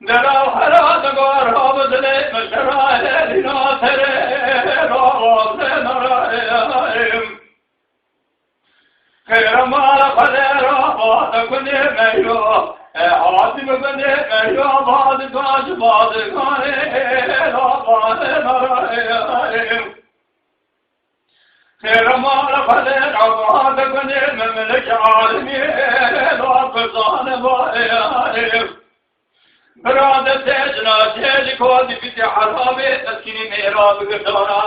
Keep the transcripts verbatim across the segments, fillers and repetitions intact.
Dera hera digar ha bi dilê min şera herîna serê ravazê narayim. Xêra mala xwedê ra bade gunê me yo, e, hatî bi gunê me yo, bade gaji bade ganê ravazê narayim. Xêra mala xwedê ra bade gunê me, milek alimî la bizane bayê. Bira de tecna tecî ko dibîtî heramê, teskinî mêra bigirtana.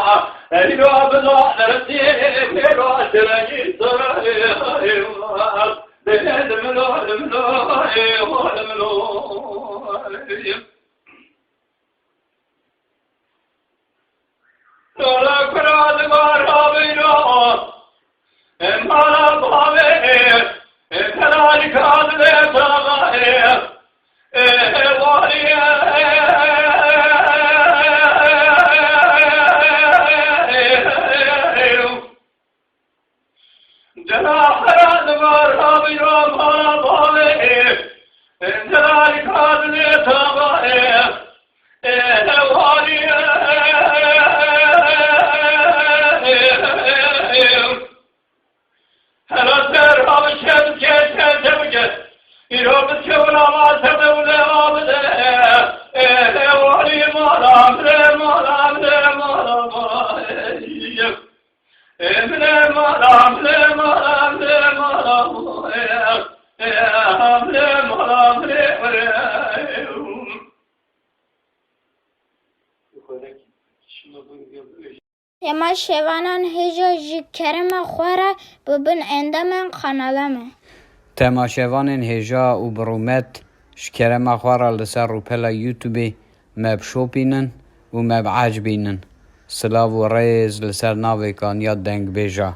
Eyra bila dersî mêra şireyî sarayê. Limlo, limlo, limlo. Dora kura divar avîro, e, mala bavê, e, e, telalî kadrê taxayê, e, e, warî, e, e, e, e, e, Dela hera divar avîro mala bavê, e, delal kadrê taxayê, e, hewarî, e, e, e, e, e, hela ser avşem keşe devge, îro bi çewra va sebewle avde, e, hewarî mala, mre mala, mre mala, mala, e. Temaşevanan hêja ji kerema xwe re bibin endamên kanala me. Temaşevanên hêja û bi rûmet ji kerema xwe re li ser rûpela YouTubeê me bişopînin û me biecibînin. Silav û rêz li ser navê kaniya dengbêja.